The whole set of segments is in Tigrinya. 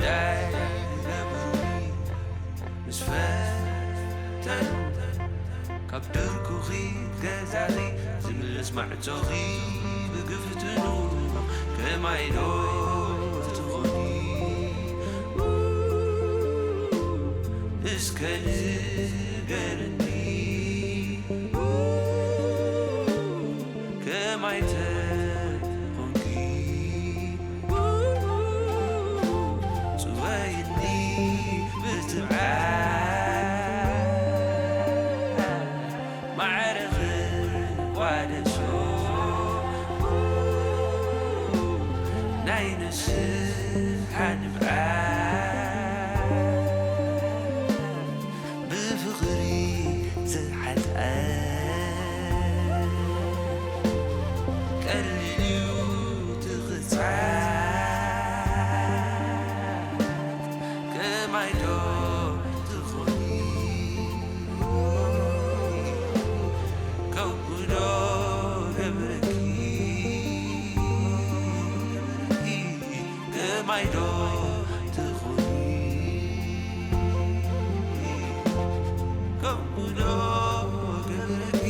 ዳይ ገብሩኒ ምስ ፈተኑ ካብ ድርኩኺ ገዛኺ ዝምልስ ማዕጾኺ ብግፍትኑ ከማይ ዶ ትኾኒ እስከ ንገርኒ ከማይ ተኾንኪ ጽወይኒ ብትብዓት ማዕረ ክቋደሶ ናይ ንስሓ ንብዓት ብፍቕሪ ዝሓልኣ ቀሊል እዩ ትኽጻዕ ከማይ ዶ ትኾኒ ከምኡ ዶ ገብረኪ ከማይ ዶ ትኾኒ ከምኡ ዶ ገብረኪ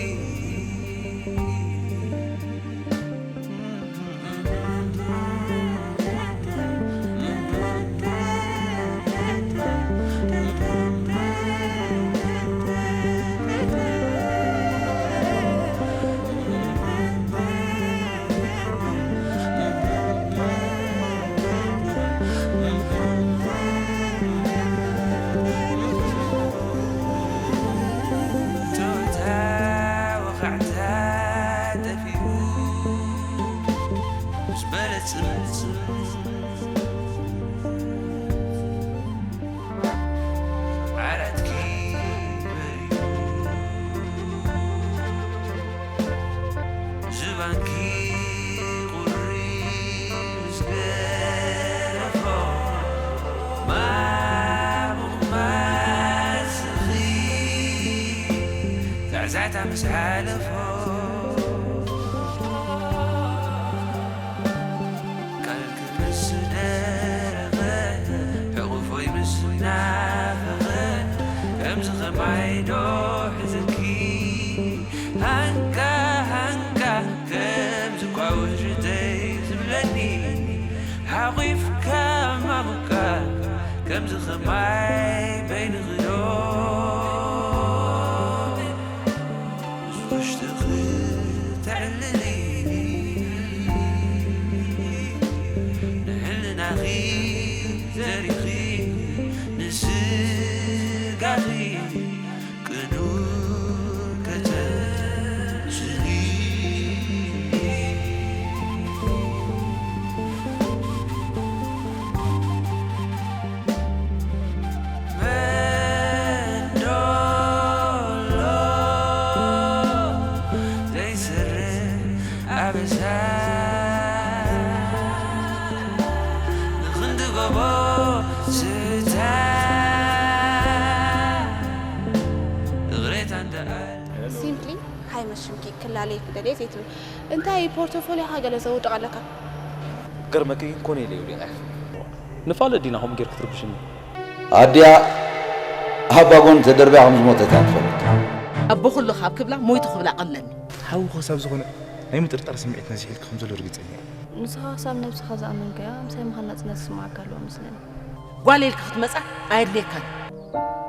ቶታ ወኻዕታ ጠፊኡ ምስ በለ ጽምጽም ዓራትኪ በሪሁ ዝባንኪ ቁሪ ምስ ገረፎ ማሙቕ ማስኺ ዛዕዛዕታ ምስ ሓለፎ ቃልኪ ምስ ደረቐ ሕቑፎይ ምስ ናፈቐ ከምዚ ኸማይ ዶ ሕዝኪ ሃንካ ሃንካ ከምዚ ኳ ውሽተይ ዝብለኒ ሓቑፍካ ማሙካ ከምዚ ኸማይ በይንኺ ዶ ውሽጥኺ ተዕልሊ ንሕልናኺ ዘሪኺ ንስጋኺ ቅኑዕ ከተስሊ ሲምፕሊ ሃይ መሽምኪ ክላለየኪ ደልየ ዘይትብል እንታይ ፖርቶፎሊዮኻ ገለ ዘውድቕ ኣለካ? ገርመኪ ግን ኮነ ኢለ ይውዲቐ። ንፋለጥ ዲና ከምኡ ጌርኪ ትርብሽኒ? ኣዲኣ ኣብ ባጎን ተደርብያ ከም ዝሞተት እያ ትፈልጥ። ኣቦ ኩሉ ካብ ክብላ ሞይቱ ክብላ ቀለኒ። ሓዊ ክሳብ ዝኾነ ናይ ምጥርጣር ስምዒት ነዚሕልኪ ከም ዘሎ ርግጸኛ እየ። ንስኻ ክሳብ ነብስኻ ዝኣመንካዮ ምሳይ ምዃን ናጽነት ክስምዓካ ኣለዎ መስለኒ። ጓለይ ኢልካ ክትመጻ ኣየድልየካን።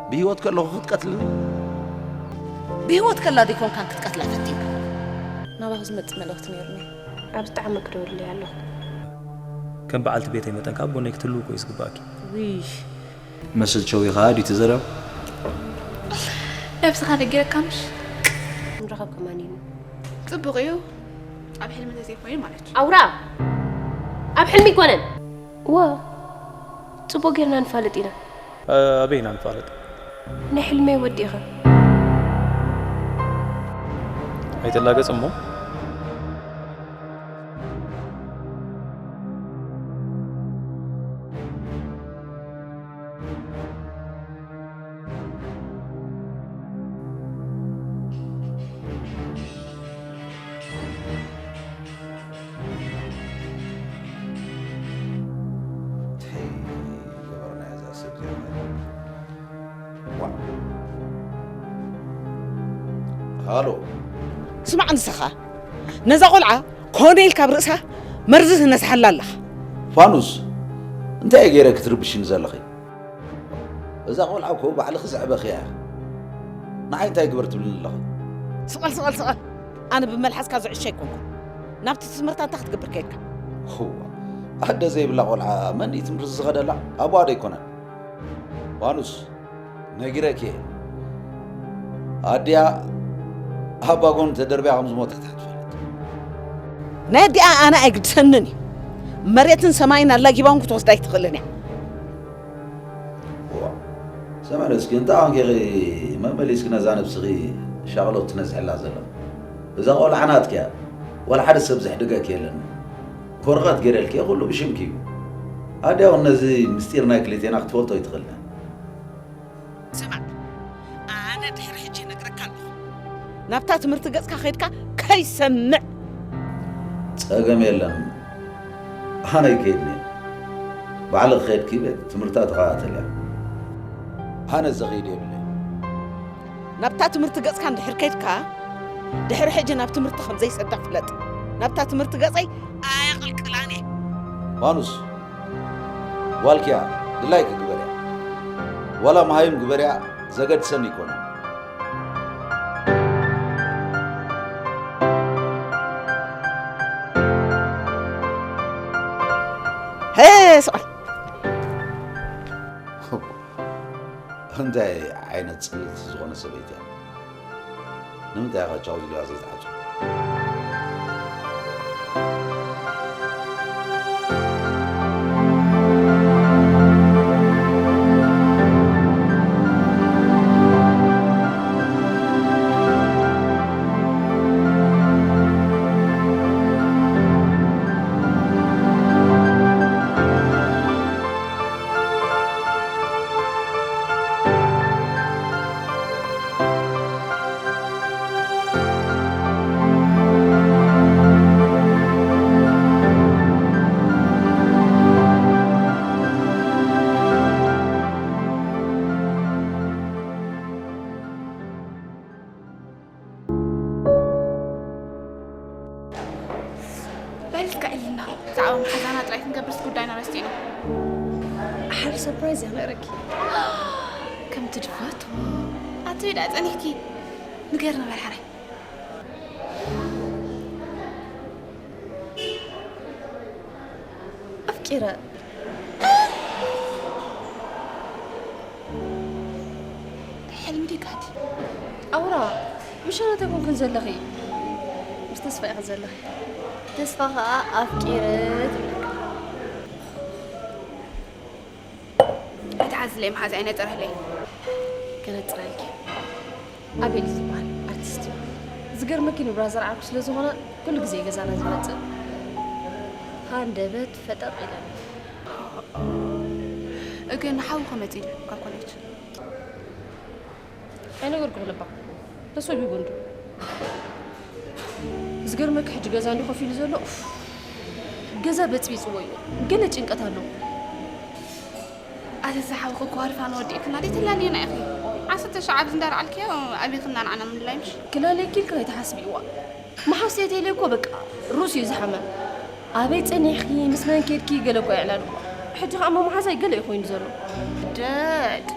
ብህይወት ከለኹ ክትቀትልኒ? ብህይወት ከላ ዶ ኣይኮንካን ክትቀትላ ፈቲንካ? ናባኺ ዝመጽእ መልእኽቲ ነይሩኒ። ኣብ ዝጠዓመኪ ደውልለይ ኣለኹ። ከም በዓልቲ ቤተይ መጠን ከኣ ኣብ ጎነይ ክትህልዊ እኮ እዩ ዝግብኣኪ። ውይ መስል ቸዊ ከኣ ድዩ እቲ ዘረባ? ነብስኻ ነጊረካ ምሽ? ክንራኸብ ከማን እዩ። ጽቡቕ እዩ። ኣብ ሕልሚ እንተዘይኮይኑ ማለት እዩ። ኣውራ! ኣብ ሕልሚ ኣይኮነን። እወ፣ ጽቡቕ ጌርና ንፋለጥ ኢና። ኣበይ ኢና ንፋለጥ? ናይ ሕልመይ ወዲእኻ። ኣይትላገጽ እሞ። ሃሎ። ስማዕ ንስኻ፣ ነዛ ቆልዓ ኮነ ኢልካ ኣብ ርእሳ መርዚ ትነስሓላ ኣለኻ። ፋኑስ፣ እንታይ እየ ገይረ ክትርብሽኒ ዘለኺ? እዛ ቆልዓ እኮ ባዕልኺ ዘዕበኽያ እያ። ንዓይ እንታይ ግበር ትብልኒ ኣለኺ? ስቐል ስቐል ስቐል። ኣነ ብመልሓስካ ዝዕሸ ኣይኮንኩን። ናብቲ ትምህርታ እንታይ ክትገብር ከይድካ? እዋ፣ ኣደ ዘይብላ ቆልዓ መን እዩ ትምህርቲ ዝኸደላ? ኣቦኣ ዶ ኣይኮነን? ፋኑስ፣ ነጊረኪ እየ። ኣዲኣ ኣብ ባጎን ተደርብያ ከም ዝሞተት እያ ትፈልጥ። ናይ ኣዲኣ ኣነ ኣይግድሰንን እዩ። መሬትን ሰማይን ኣላጊባ እውን ክትወስዳ ኣይትኽእልን እያ። እዋ፣ ሰመረ እስኪ እንታይ ኮንኪ ኢኺ መመሊስኪ ነዛ ነብስኺ ሻቕሎት ትነዝሕላ ዘለኺ? እዛ ቆልዓ ናትኪ እያ። ዋላ ሓደ ሰብ ዘሕድገኪ የለን። ወረቐት ገይረልኪ እየ፣ ኩሉ ብሽምኪ እዩ። ኣዲኣ እውን ነዚ ምስጢር ናይ ክልቴና ክትፈልጦ ኣይትኽእልን እያ። ስማዕ፣ ኣነ ድሕሪ ሕጂ እነግረካ ኣለኹ። ናብታ ትምህርቲ ገጽካ ከይድካ ከይሰምዕ። ጸገም የለን። ኣነ ይከይድኒ። ባዕልኺ ከይድኪ ቤት ትምህርታ ተኸታተልያ። ኣነ ዘኸይድ የብለይ። ናብታ ትምህርቲ ገጽካ እንድሕር ከይድካ፣ ድሕሪ ሕጂ ናብ ትምህርቲ ከም ዘይሰዳ ፍለጥ። ናብታ ትምህርቲ ገጸይ ኣየቕልቅላን እየ። ፋኑስ፣ ጓልኪያ ድላይኪ ግበርያ። ዋላ መሃይም ግበርያ ዘገድሰኒ ይኮነ። ሄ፣ ስቕ እንታይ ዓይነት ጽልእቲ ዝኾነ ሰበይቲ እያ? ንምንታይ ኢኻ ቻው ዝብላ ዘይትዓጹ? በል እስከ ዕልና፣ ብዛዕባ መሓዛና ጥራይ ክንገብርስ ጉዳይና ረሲዕና። ሓደ ሰርፕራይዝ እያ ነረኪ። ከምቲ ድፈትዎ ኣቲ ደኣ ጸኒሕኪ ንገርና በል ሓራይ። ኣፍቂረ። ሕልሚ ድዩ ጋህዲ? ኣውራ፣ ምሽ ኣነ ተኮንክን ዘለኺ፣ ምስ ተስፋ ኢኺ ዘለኺ። ተስፋ ኸኣ ኣፍቂረ ትብለካ። ኣይትሓዝለይ መሓዛይ ነጸረለይ። ከነጽረልኪ። ኣቤል ዝበሃል ኣርቲስት እዩ። ዝገርመኪ ንብራዘር ዓርኩ ስለ ዝኾነ ኩሉ ግዜ ገዛና ዝመጽእ። ሃንደበት ፈጠጥ ኢለን። እግን ሓዊ ከመጽእ ኢሉ ካብ ኮሌጅ። ኣይነገርኩ ክልባ ተሰቢቡ እንዱ። ዝገርመኪ ሕጂ ገዛ እንዲ ኮፍ ኢሉ ዘሎ፣ ኡፍ፣ ገዛ በጽቢጽዎ እዩ። ገለ ጭንቀት ኣለዎ። ኣቲ ዝሓውኺ እኮ ሃርፋን ወዲእክና ደይ ተላልየና ኢኺ። ዓሰርተ ሻዕ ኣብዚ እንዳረዓልክዮ ኣቢኽና ንዓና ምንላይ ምሽ። ክላለየኪ ኢልካ ኣይትሓስቢ። እዋ፣ መሓውስ የቴለ እኮ በቃ ሩስ እዩ ዝሓመ። ኣበይ ጸኒሕኪ፣ ምስ መን ኬድኪ ገለ እኮ ይዕላል እኮ። ሕጂ ኸኣ መመሓዛይ ገለ እዩ ኮይኑ ዘሎ። ደድ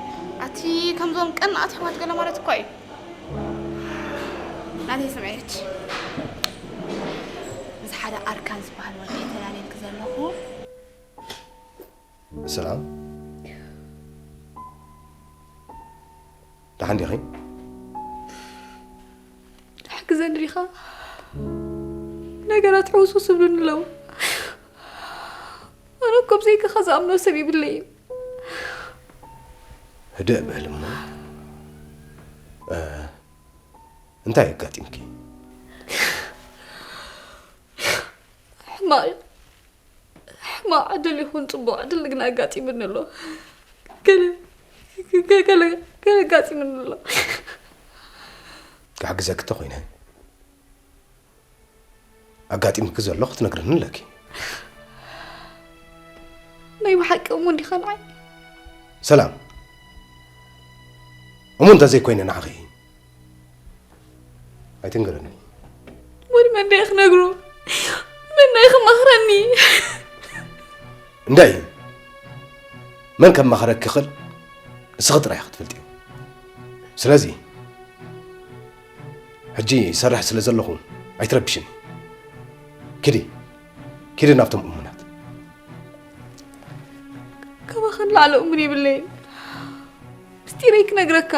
ኣቲ ከምዞም ቀናኣት ኣሕዋት ገለ ማለት እኮ እዩ። ናተይ ስምዒት ምስ ሓደ ኣርካን ዝበሃል ወዲ ተላልየልኪ ዘለኹ። ሰላም፣ ደሓን ዲኺ? ትሕግዘኒ ዲኻ? ነገራት ሕውስውስ ይብሉኒ ኣለዉ። ኣነ እኮ ብዘይካኻ ዝኣምኖ ሰብ የብለይን። ህድእ በል እሞ። እ፣ እንታይ ኣጋጢምኪ? ሕማቕ ሕማቕ ዕድል ይኹን ጽቡቕ ዕድል ግን ኣጋጢሙኒ ኣሎ። ገለ ገለ ገለ ገለ ኣጋጢሙኒ ኣሎ። ክሕግዘኪ እንተኾይነ ኣጋጢምኪ ዘሎ ክትነግርኒ ኣለኪ። ናይ ብሓቂ እሙን ዲኻ ንዓይ? ሰላም፣ እሙን እንተዘይኮይነ ንዓኺ ኣይትንገረኒ። ወዲ መን ደይ ክነግሮ? መን ደይ ክመኽረኒ? እንዳይ መን ከማኽረኪ ክእል ንስኺ ጥራይ ክትፈልጥዮ። ስለዚ ሕጂ ይሰርሕ ስለ ዘለኹ ኣይትረብሽኒ። ኪዲ፣ ኪዲ ናብቶም እሙናት። ካባኻ ንላዕሊ እሙን የብለይን። ምስጢረይ ክነግረካ።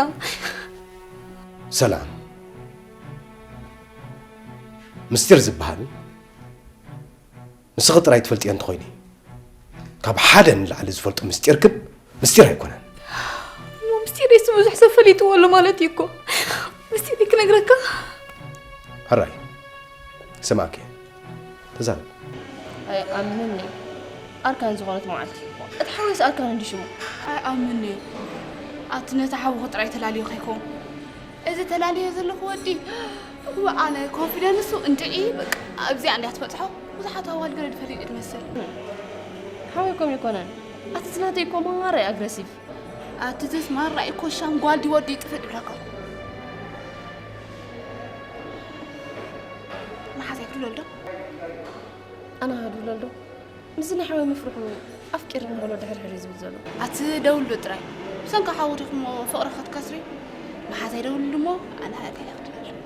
ሰላም፣ ምስጢር ዝበሃል ንስኺ ጥራይ ትፈልጥዮ እንተኾይኑ፣ ካብ ሓደ ንላዕሊ ዝፈልጦ ምስጢር ግን ምስጢር ኣይኮነን። እሞ ምስጢረይስ ብዙሕ ሰብ ፈሊጥዎ ኣሎ ማለት እዩ እኮ። ምስጢረይ ክነግረካ። ሕራይ፣ ስማዕኪ። ተዛረብ። ኣይኣምንን እየ። ኣርካን ዝኾነት መዓልቲ። እቲ ሓወይስ ኣርካን እንዲ ሽሙ። ኣይኣምንን እየ። ኣቲ ነቲ ሓውኺ ጥራይ ተላልዮ ከይከውን። እዚ ተላልዮ ዘለኹ ወዲ፣ እወ፣ ኣነ ኮንፊደንሱ እንድዒ፣ በቃ፣ ኣብዚኣ እንድያ ትበጽሖ። ብዙሓት ኣዋልድ ገለ ዝፈልጥ እዩ ዝመስል። ሓወይ ከምኡ ኣይኮነን። ኣቲ እቲ ናተይ እኮ መማር ኣግረሲቭ። ኣቲ ትስ ማራ እዩ ኮሻም ጓል ድዩ ወዲ ይጥፍእ ድብለካ። መሓዛይ ክድለል ዶ? ኣነ ሃዱለል ዶ? ምስዚ ናይ ሓወይ ምፍርሑ ኣፍቂርኒ ክብሎ ድሕር ሕር እዩ ዝብል ዘሎ። ኣቲ ደውሉ ጥራይ። ብሰንኪ ሓዊ ዲኹሞ ፍቕሪ ክትከስሪ? መሓዛይ ደውሉ እሞ ኣነ ሃገር ክድለል።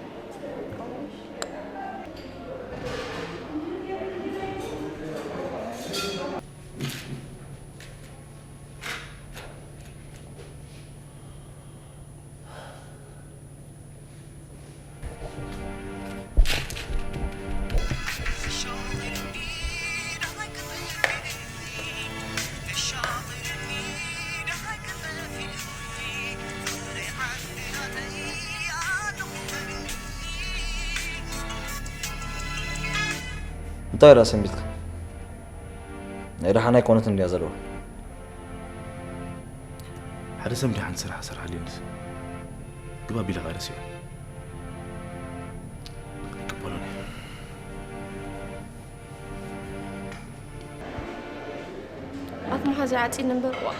እንታይ ደኣ ሰንቢትካ? ናይ ደሓን ኣይኮነትን ድያ ዘለዋ? ሓደ ሰብ ደሓን ስራሕ ስራሕ ኣልዮንስ ግባ ቢለ ቃለስ እዩ። ይቅበሉን እዮም። ኣፍ መሓዛ ዓፂን እምበር፣ ዋ።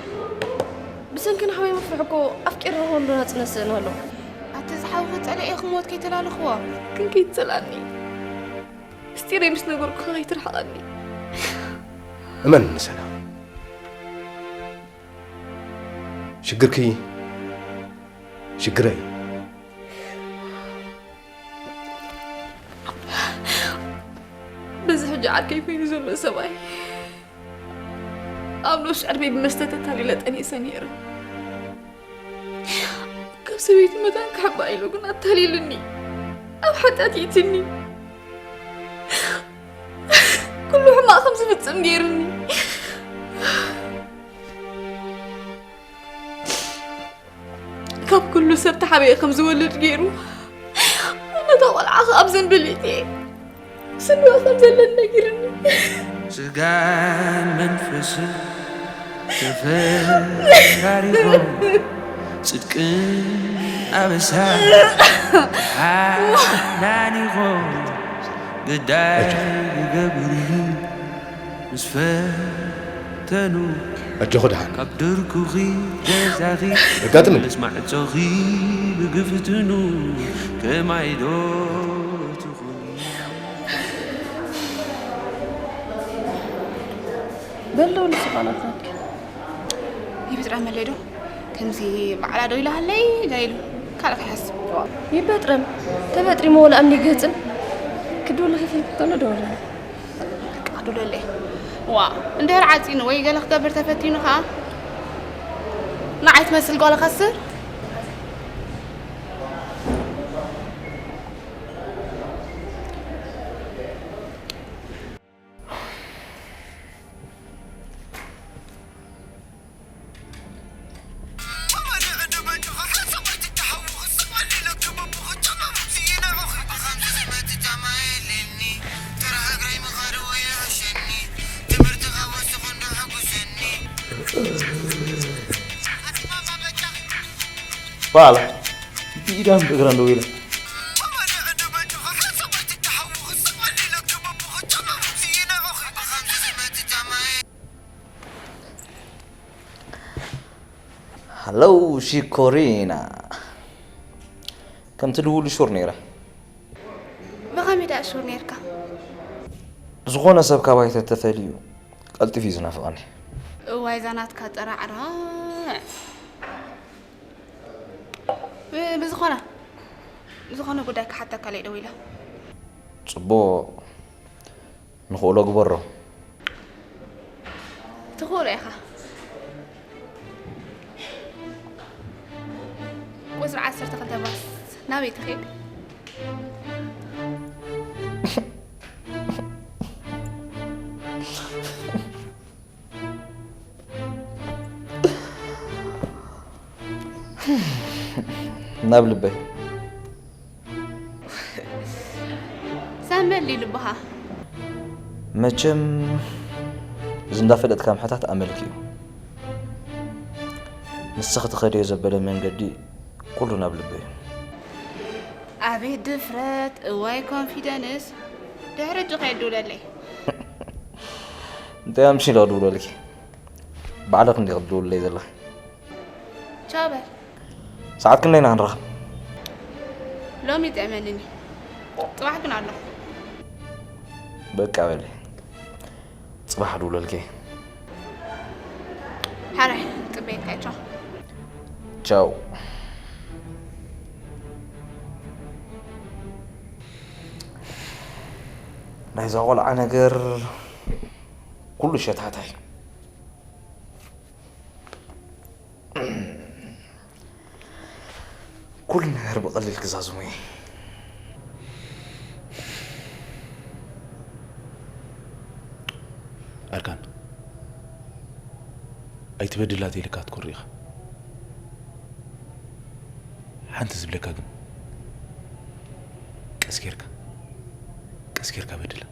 ብሰንኪ ንሓወይ ምፍርሕ እኮ ኣፍቂረ ከሎ ናፅነት ስእን ኣሎ። ኣቲ ዝሓውኺ ፀሊኤ ክሞት ከይተላለኽዎ። ግን ከይትፀልኣኒ። ምስጢረይ ምስ ነገርኩ ከይትርሕቐኒ። እመን ሰላም። ሽግርኪ ሽግረይ። በዚ ሕጂ ዓርከይ ኮይኑ ዘሎ ሰብኣይ ኣብ ነብሱ ዕድመይ ብመስተ ተታሊለ ጠኒሰ ነይረ። ካብ ሰበይቲ መታን ክሕባእ ኢሉ ግን ኣታሊሉኒ። ኣብ ሓጢኣት ይእትኒ። ኩሉ ሕማቕ ከም ዝፍጽም ገይሩኒ። ካብ ኩሉ ሰብ ተሓቢኤ ከም ዝወልድ ገይሩ፣ ነታ ቆልዓ ከኣ ኣብ ዘንበሊተይ ስድዋ ከም ዘለኒ ነጊሩኒ። ስጋን መንፈስን ተፈራሪቖም፣ ጽድቅን ኣበሳን ሓናኒቖም፣ ግዳይ ይገብርሉ ምስ ፈተኑ። ኣጆኹ ደሓን። ካብ ድርኩኺ ገዛኺ የጋጥምን። ምስ ማዕጾኺ ብግፍትኑ ከማይ ዶ ትኾኒ? በል ዶ ንስኻ ናትናትኪ? ይብጥረመለይ ዶ? ከምዚ በዓላ ዶ ኢላሃለይ ዶ ኢሉ ካልእ ክሓስብ። ይበጥረም። ተበጥሪሞ ወላ እምኒ ገጽን ክድውል ከፊል ከሎ ደወለ። ቃዱ ለለ። ዋ፣ እንድሕር ዓጺኑ ወይ ገለ ክገብር ተፈቲኑ ኸኣ ንዓይ ትመስል ጓል ከስር። ባላ፣ ብኢዳን ብእግራን ደው ኢለን። ሃለው ሽኮሪና፣ ከምቲ ድውሉ ሹር ነይረ። እሹር ነርካ። ዝኾነ ሰብ ካባይ ተተፈልዩ ቀልጢፍ እዩ ዝናፍቐኒ። እዋይ ዛናትካ ጠራዕራዕ። ብዝኾነ ዝኾነ ጉዳይ ክሓተካ ለይ ደው ኢለ። ጽቡቕ ንኽእሎ ግበሮ። ትኽእሎ ኢኻ። ቁፅሪ ዓሰርተ ክልተ ባስ ናበይ ትኸይድ? ናብ ልበይ ሰመል እዩ ልብኻ። መቸም እዚ እንዳፈለጥካ ምሕታት ኣመልክ እዩ። ንስኺ ትኸድዮ ዘበለ መንገዲ ኩሉ ናብ ልበይ እዩ። ኣቤት ድፍረት እዋይ ኮንፊደንስ። ድሕሪ እጁ ከየድውለለይ። እንታይ ኣምሲለ ክድውለልኪ? ባዕልኽ እንዲ ክትድውለለይ ዘለኺ። ቻው በል። ሰዓት ክንደይ ኢና ክንራኸብ? ሎሚ ይጥዕመልኒ። ጽባሕ ግን ኣለኹ። በቃ በሊ። ጽባሕ ድውለልኪ። ሓራይ ጽበየካ ቻው። ቻው። ናይዛ ቆልዓ ነገር ኩሉ ሸታታይ። ኩሉ ነገር ብቐሊል ክዛዝሙ እየ። ኣርካን ኣይትበድላ ተይልካ ትኮሪ ኢኻ። ሓንቲ ዝብለካ ግን ቀስ ጌርካ ቀስ ጌርካ በድላ።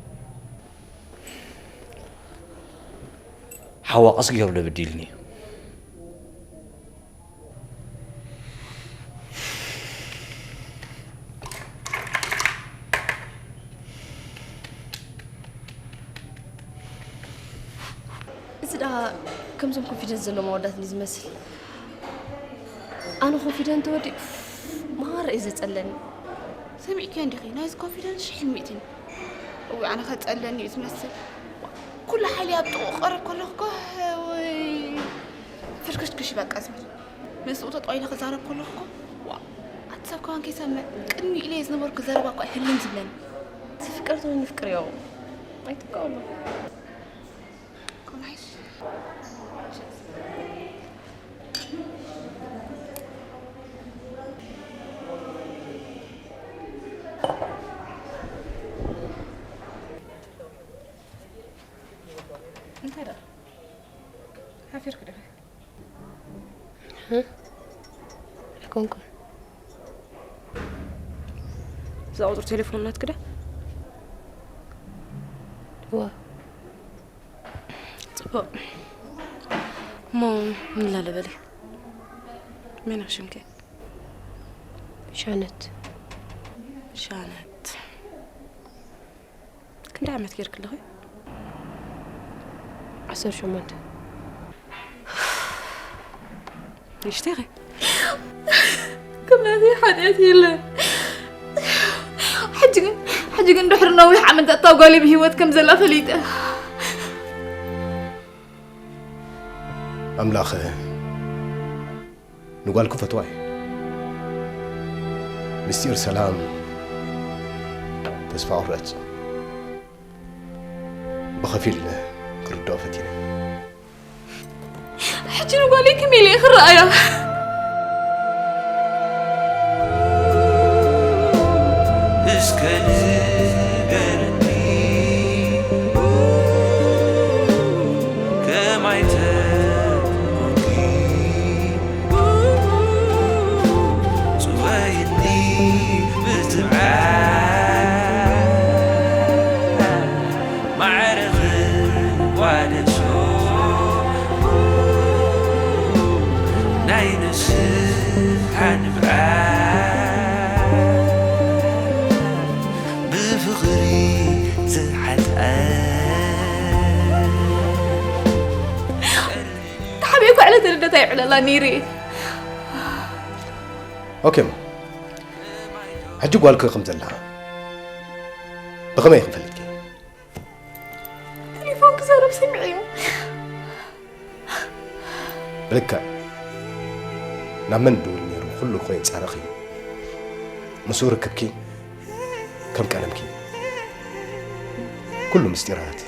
ሓዋ ቀስ ገይሩ ዶ በዲልኒ እዩ። እዚ ደኣ ከምዞም ኮንፊደንስ ዘለዎም ኣወዳት እንዲ ዝመስል። ኣነ ኮንፊደንት ወዲ ማራ እዩ ዘጸለኒ። ሰሚዕክዮ እንዲኺ ናይዚ ኮንፊደንስ ሽሕን ሚእትን። እዊ ኣነ ከጸለኒ እዩ ዝመስል። ኩሉ ሓይሊ ኣብ ጥቑ ቀረብ ከለኹ እኮ ወይ ፍሽክሽክሽ በቃ ዝብል። ምስኡ ተጠቒለ ክዛረብ ከለኹ እኮ ዋ ኣቲ ሰብ ከማን ከይሰምዕ ቅድሚ ኢለ ዝነበርኩ ዘረባ እኮ ህልም ዝብለኒ። ዝፍቀር ተወኒ ፍቅር ያው ኣይትቃወሙ። እንታይ ደኣ ሓፊርክ ዲኺ? ኣይኮንኩን። እዛ ቁፅሪ ቴሌፎን ናትክ ዳ? እዋ ፅቡቅ። እሞ ንላለ በሊ። መን ኢኺ ሽምኪ? ሻነት። ሻነት። ክንደይ ዓመት ጌርክ ኣለኺ? ዓሰርተ ሸሞንተ። ንእሽተይ ኢኺ። ከም ናተይ ሓጢኣት የለን። ሕጂ ግን ሕጂ ግን ድሕሪ ነዊሕ ዓመታት እታ ጓለይ ብህይወት ከም ዘላ ፈሊጠ። ኣምላኽ ንጓል ክፈትዋ እዩ። ምስጢር ሰላም ተስፋ ቁረጽ ብኸፊል ክርድኦ ፈቲነ። ሕጂ ንጓለይ ከመይ ኢለ እየ ክረኣያ? እስከ ንገርኒ ከማይ ተኮንኪ ጽወይኒ ብትብዓት ማዕረ ክዋደሶ ናይ ንስሓ ንብዓት ብፍቕሪ ዝሓልአ ተሓቢእኩ ዕለተ ልደታ ይዕለላ ነይረ። ኦኬ እሞ ሕጂ ጓልኪ ከም ዘላ ብኸመይ ክንፈልጥኪ? ቴሌፎን ክዛረብ ሰሚዐዮ። ብልክዕ ናብ መን ድውል ነይሩ ኩሉ እኮ የጻረኺ። ምስኡ ርክብኪ ከም ቀደምኪ ኩሉ ምስጢራት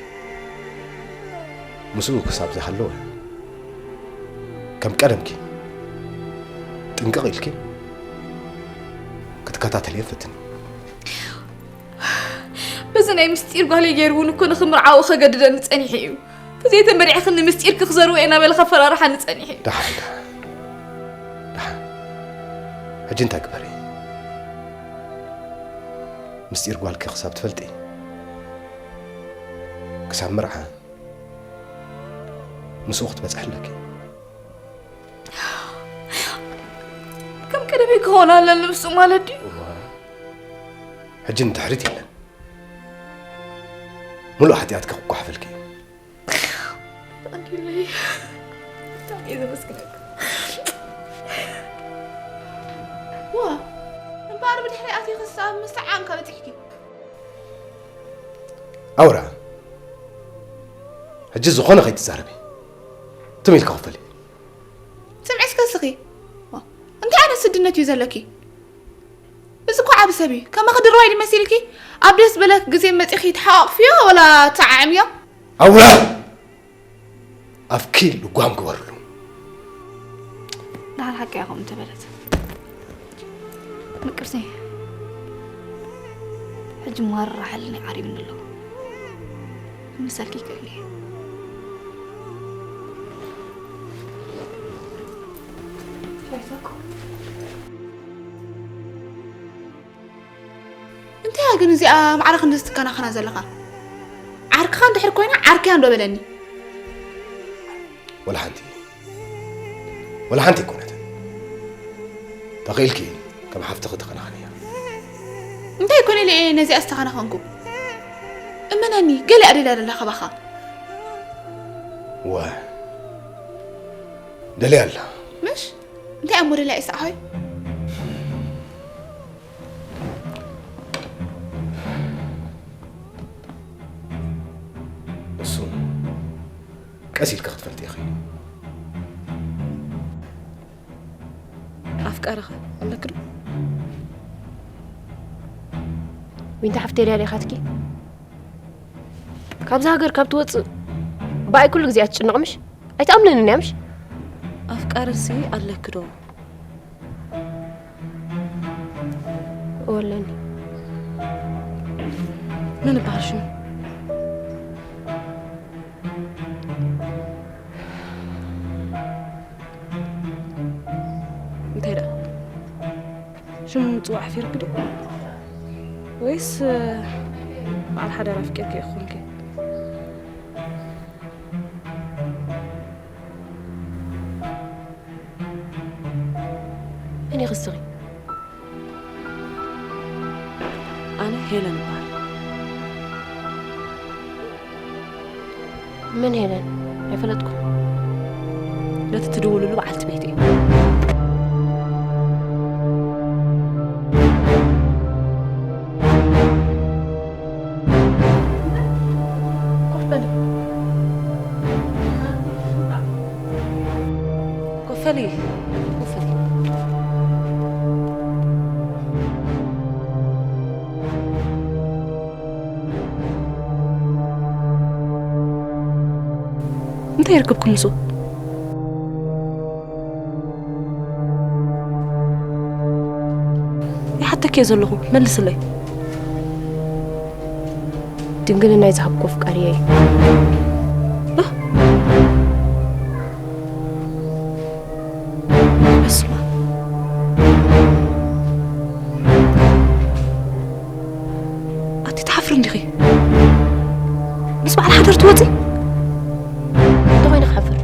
ምስኡ ክሳብ ዝሃለወ ከም ቀደምኪ ጥንቅቕ ኢልኪ ክትከታተልዮ ፈትኒ። በዚ ናይ ምስጢር ጓለይ ገይሩ እውን እኮ ንኽምርዓው ከገድደኒ ጸኒሑ እዩ። ተዘይተመሪዕኽኒ ምስጢርኪ ክዘርዎ እየ እናበለ ከፈራርሓኒ ጸኒሑ እዩ። ደሓን ደሓን ደሓን ሕጂ እንታይ ግበሪ? ምስጢር ጓልኪ ክሳብ ትፈልጢ ክሳብ መርዓ ምስኡ ክትበጽሒ ኣለኪ። ከም ቀደመይ ክኸውን ኣለኒ ምስኡ ማለት ድዩ? ሕጂ ንድሕሪት የለን። ሙሉእ ሓጢኣትኪ ክጓሓፈልኪ እዩ። ኣዲለይ ብጣዕሚ እየ ዘመስግነካ። ዋ እምበኣር ብድሕሪ ኣትየ ክሳብ ምስዓም ካብ በፂሕኪ ኣውራ ሕጂ ዝኾነ ከይትዛረቢ ትም ኢልካ ክፈል ስምዒ እስከ እስኺ እንታይ ዓይነት ስድነት እዩ ዘለኪ? እዚ እኮ ዓቢ ሰብ እዩ። ከማኺ ድርባይ ድዩ መሲልኪ? ኣብ ደስ ዝበለክ ግዜ መጺኺ ትሓቋቕፍዮ ወላ ትዓዕምዮ? ኣውራ ኣፍኪ ልጓም ግበርሉ። ደሓር ሓቂ እያ ከምኡ እንተበለት። ምቅርተይ ሕጂ ማራ ሓልኒ ዓሪብኒ ኣሎ። ክምልሰልኪ ይክእል እየ። እንታይ እያ ግን እዚኣ ማዕረ ክንድዚ ትከናኸና ዘለኻ? ዓርክኻ እንድሕር ኮይና ዓርክያ እንዶ በለኒ። ወላ ሓንቲ ወላ ሓንቲ ኣይኮነትን። ተኽኢልኪ ከም ሓፍትኺ ተኸናኸንያ። እንታይ ኮነ ኢለ እየ ነዚኣ ዝተኸናኸንኩ? እመነኒ ገለ እያ ደልያ ደላ ካባኻ። ወ ደልያ ኣላ። ምሽ እንታይ እሞ ደልያ ኢሳቕ ሆይ? እሱ ቀስ ኢልካ ክትፈልጥ ኢኺ። ኣፍቃርኸ ኣለክ ዶ? ዊንታ ሓፍተይ ድያ ኢኻትኪ? ካብዛ ሃገር ካብ ትወፅእ ብኣይ ኩሉ ግዜ ኣትጭነቕ ምሽ? ኣይትኣምነንን እያ ምሽ? ኣፍቃርሲ ኣለክ ዶ? ወለኒ። መን ይበሃል ሽሙ? እንታይ ደኣ ሽሙ ምጽዋዕ ኣሕፊርኪ ድዩ? ወይስ በዓል ሓዳር ኣፍቂርኪ ኢኺ ኮንኪ? መን ኢኺ እስኺ? ኣነ ሄለን እበሃል። መን ሄለን? ኣይፈለጥኩ። ነቲ ትድውልሉ በዓልቲ ቤት እዩ። ኮፍ በል። ኮፍ በሊ። ኮፍ በሊ። እንታይ ይርክብኩም ምስኡ? ይሓተኪ እየ ዘለኹ፣ መልስለይ። ድንግልናይ ዝሃብኩ ኣፍቃሪየ እዩ። በስመ ኣብ። ኣቲ ትሓፍሪ እንዲኺ? ምስ በዓል ሓዳር ትወፂ? እንተኾይነ ክሓፍር።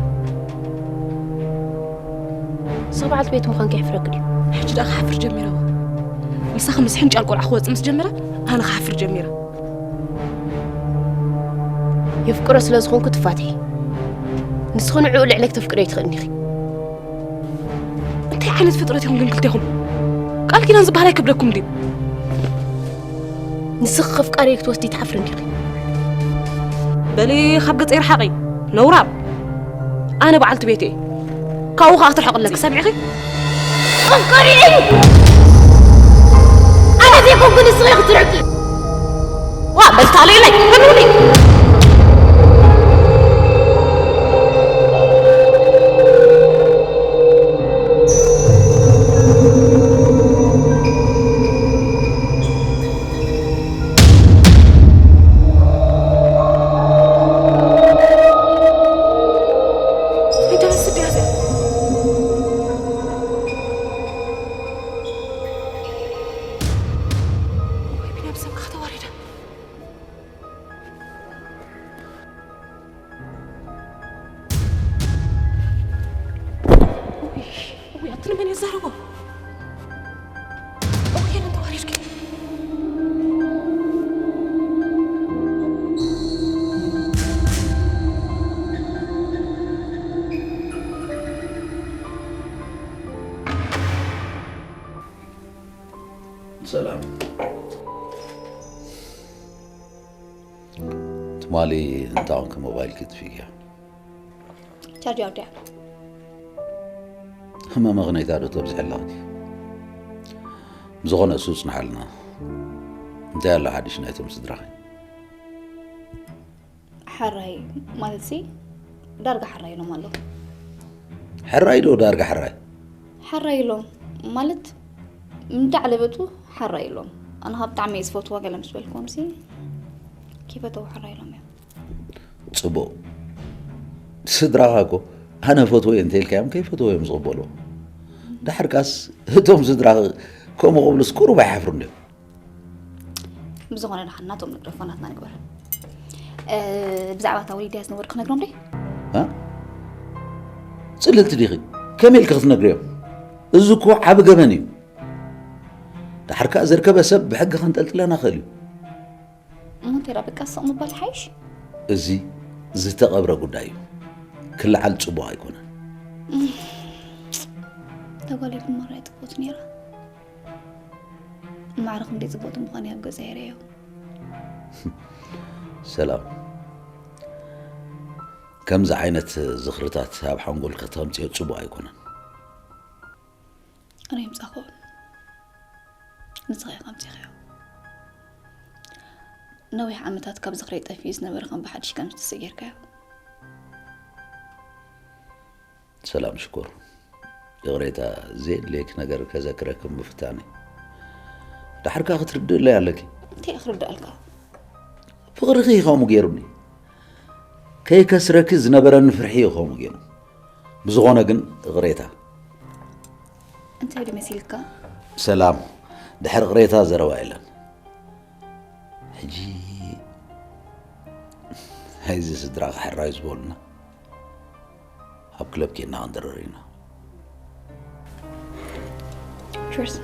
ንስኺ በዓልቲ ቤት ምዃንኪ የሕፍረኪ ድዩ? ሕጂ ደኣ ክሓፍር ጀሚረ። ምሳኺ ምስ ሕንጫል ቆልዓ ክወፅእ ምስ ጀመረ ኣነ ክሓፍር ጀሚረ። የፍቅሮ ስለ ዝኾንኩ ትፋትሒ። ንስኺ ንዕኡ ልዕለ ክተፍቅርዮ ኣይትኽእልን ኢኺ። እንታይ ዓይነት ፍጥረት ኢኹም ግን ክልቴኹም? ቃል ኪዳን ዝበሃል ኣይከብደኩም ድዩ? ንስኺ ከፍቃሪይ ክትወስዲ ትሓፍሪ እንዲኺ። በሊ ካብ ገጸይ ርሓቒ ነውራም። ኣነ በዓልቲ ቤት እየ። ካብኡ ከኣ ክትርሕቕለኪ ሰሚዕኺ? ፍቅሪ እዩ። ኣነ ዘይኮንኩ ንስኺ ክትርሕቂ። ዋ በልታለይ ናይ በሉኒ። ሰላም። ትማሊ እንታይ ኮንኪ ሞባይልኪ ጥፊእክያ? ቻርጅ ኣውዲኣ። ህመመ ክነይታ ዶ ተብዝሐላ? ብዝኾነ እሱ ጽንሓልና። እንታይ ኣሎ ሓድሽ ናይቶም ስድራኺ? ሕራይ ማለትሲ ዳርጋ ሕራይ ኢሎም ኣለዉ። ሕራይ ዶ ዳርጋ ሕራይ? ሕራይ ኢሎም ማለት እንዳዕለበጡ ሕራይ ኢሎም። ኣነ ካብ ብጣዕሚ እየ ዝፈትዋ ገለ ምስ በልክዎምሲ ከይፈተዉ ሕራይ ኢሎም እዮም። ጽቡቕ። ስድራኻ እኮ ኣነ ፈትወዮ እንተኢልካዮም ከይፈትዎ እዮም ዝቕበልዎ። ድሓር ካስ እቶም ስድራኺ ከምኡ ክብሉስ ቁሩብ ኣይሓፍሩን ድዮም? ብዝኾነ ደሓን ናቶም ንግደፎ ናትና ንግበር። እ፣ ብዛዕባ እታ ወሊድያ ዝነበርኩ ክነግሮም ድየ? እ? ጽልልቲ ዲኺ? ከመይ ኢልኪ ክትነግርዮም? እዚ እኮ ዓቢ ገበን እዩ። ድሓር ከኣ ዘርከበ ሰብ ብሕጊ ከንጠልጥለና ክእል እዩ። እሞ እንታይ ደኣ በቃ ስቕ ምባል ይሓይሽ? እዚ ዝተቐብረ ጉዳይ እዩ። ክለዓል ጽቡቕ ኣይኮነን። እታ ጓለይ ድማ ርኣይ ጽብቕቲ ነይራ። ማዕረ ክንደይ ጽብቕቲ ምዃን ኣብ ገዛ ይርእዮ። ሰላም። ከምዚ ዓይነት ዝኽርታት ኣብ ሓንጎልኪ ከተምጽዮ ጽቡቕ ኣይኮነን። ኣነ የምጻኹ። ንስኻ ኢኻ ኣምጺኻዮ። ነዊሕ ዓመታት ካብ ዝኽረይ ጠፊኡ ዝነበረ ከም ብሓድሽ ከም ዝትስእ ጌርካዮ። ሰላም ሽኮር። ይቕሬታ፣ ዘየድልየኪ ነገር ከዘክረኪ ምፍታነይ። ድሓር ከኣ ክትርድእለይ ኣለኪ። እንታይ ክርድኣልካ? ፍቕርኺ እዩ ከምኡ ገይሩኒ። ከይከስረኪ ዝነበረኒ ፍርሒ እዩ ከምኡ ገይሩ። ብዝኾነ ግን ይቕሬታ። እንታይ ድዩ መሲልካ? ሰላም፣ ድሕሪ ይቕሬታ ዘረባ የለን። ሕጂ ናይዚ ስድራኻ ሕራይ ዝበሉና ኣብ ክለብ ኬድና ክንድርር ኢና። Cheers.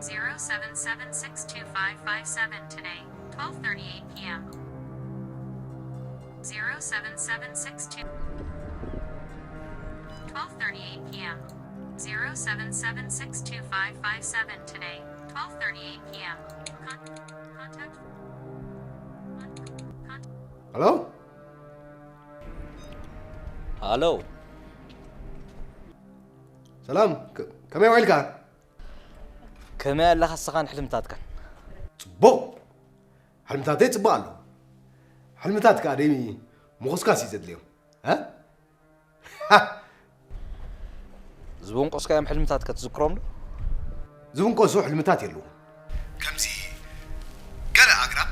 Zero seven seven six two five five seven today, twelve thirty-eight p.m. Zero seven seven six two, twelve thirty-eight p.m. Zero seven seven six two five five seven today, twelve thirty-eight p.m. Con- contact. Con- con- Hello? ሃሎ። ሰላም፣ ከመይ ውዒልካ? ከመይ ኣለኻ እስኻን ሕልምታትካን? ጽቡቕ። ሕልምታተይ ጽቡቕ ኣሎ። ሕልምታት ከኣ ደይ ምኹስካስ እዩ ዘድልዮም። እ? ዝበንቆስካዮም ሕልምታት ከትዝክሮም ዶ? ዝበንቆሱ ሕልምታት የለዎም። ከምዚ ገለ ኣግራብ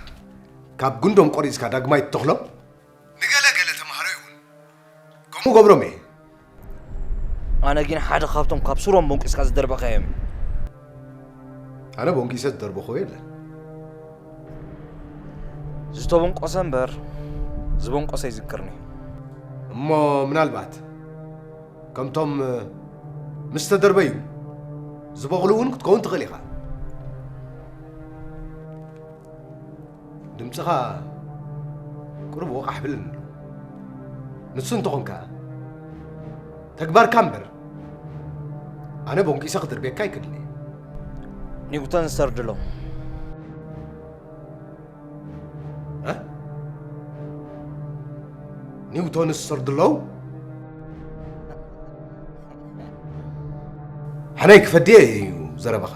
ካብ ጉንዶም ቆሪጽካ ዳግማይ ትተኽሎም ንገለ ገለ ተማሃሮ ይኹን። ከምኡ ገብሮም እየ። ኣነ ግን ሓደ ካብቶም ካብ ሱሮም ቦንቂስካ ዝደርበኻዮም። ኣነ ቦንቂሰ ዝደርበኽዎ የለን። ዝተቦንቆሰ እምበር ዝበንቆሰ ይዝክርኒ። እሞ ምናልባት ከምቶም ምስ ተደርበዩ ዝበቑሉ እውን ክትከውን ትኽእል ኢኻ። ድምፅኻ ቁሩብ ወቓሕ ብልን ኣሎ። ንሱ እንተኾንካ ተግባርካ እምበር ኣነ ቦንቂሰ ክድርቤካ ኣይክድልየ። ኒውተን ሰርድሎ። እ? ኒውቶንስ ሰርድሎ? ሕነይ ክፈድየ እዩ ዘረባኻ።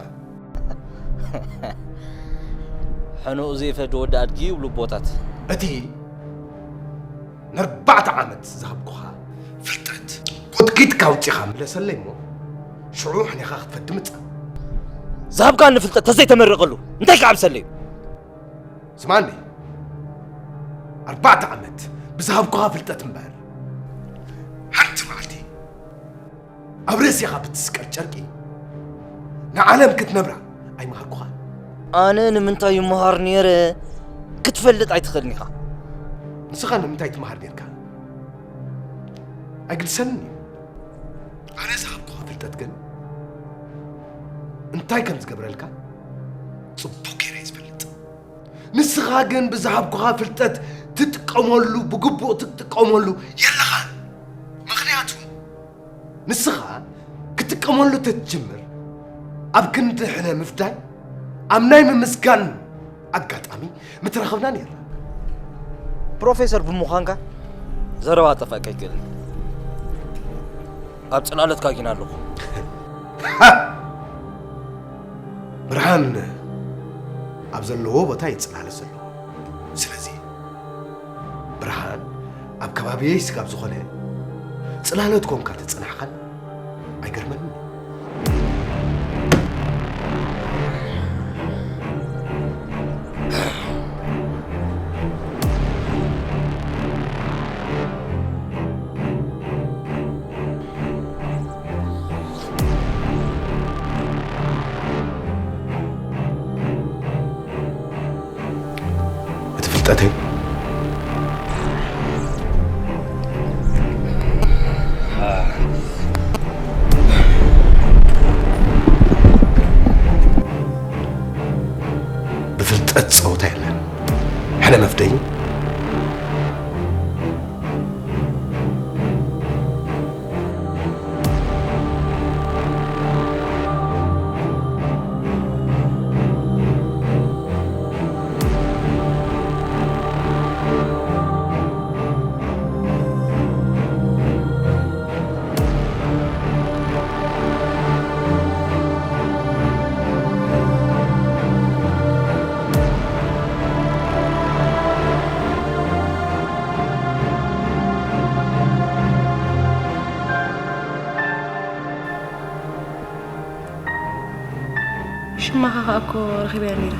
ሕኑኡ ዘይፈዲ ወዲ ኣድጊ ይብሉ ኣቦታት። እቲ ንኣርባዕተ ዓመት ዝሃብኩኻ ፍልጠት ጎጥጊጥካ ኣውጺኻ ምለሰለይ እሞ ሽዑ ሕኔኻ ክትፈዲ ምጻእ። ዝሃብካኒ ፍልጠት ተዘይተመርቐሉ እንታይ ክዓብሰለይ? ስማኒ፣ ኣርባዕተ ዓመት ብዝሃብኩኻ ፍልጠት እምበር ሓንቲ መዓልቲ ኣብ ርእሲኻ ብትስቀል ጨርቂ ንዓለም ክትነብራ ኣይመሃርኩኻ። ኣነ ንምንታይ ይመሃር ነይረ ክትፈልጥ ኣይትኽእልን ኢኻ። ንስኻ ንምንታይ ትመሃር ነርካ ኣይግድሰንን እዩ። ኣነ ዝሃብኩኻ ፍልጠት ግን እንታይ ከም ዝገብረልካ ጽቡቕ ገይረ እየ ዝፈልጥ። ንስኻ ግን ብዝሃብኩኻ ፍልጠት ትጥቀመሉ፣ ብግቡእ ትጥቀመሉ የለኻን። ምኽንያቱ ንስኻ ክትጥቀመሉ ተትጅምር ኣብ ክንዲ ሕነ ምፍዳይ ኣብ ናይ ምምስጋን ኣጋጣሚ ምትረኸብና ነይርና። ፕሮፌሰር ብምዃንካ ዘረባ ጠፋእካ ኣይክእልን። ኣብ ጽላለትካ ግን ኣለኹ። ብርሃን ኣብ ዘለዎ ቦታ እዩ ጽላለት ዘለዎ። ስለዚ ብርሃን ኣብ ከባቢየይ ስጋብ ዝኾነ ጽላለት ኮንካ ተጸናሕኻን ኣይገርመንን። እቲ ፍልጠተይ ብፍልጠት ጸወታ የለን። ሕነ መፍደይ ሽማኻ ኸኣ እኮ ረኺበያ ነይረ።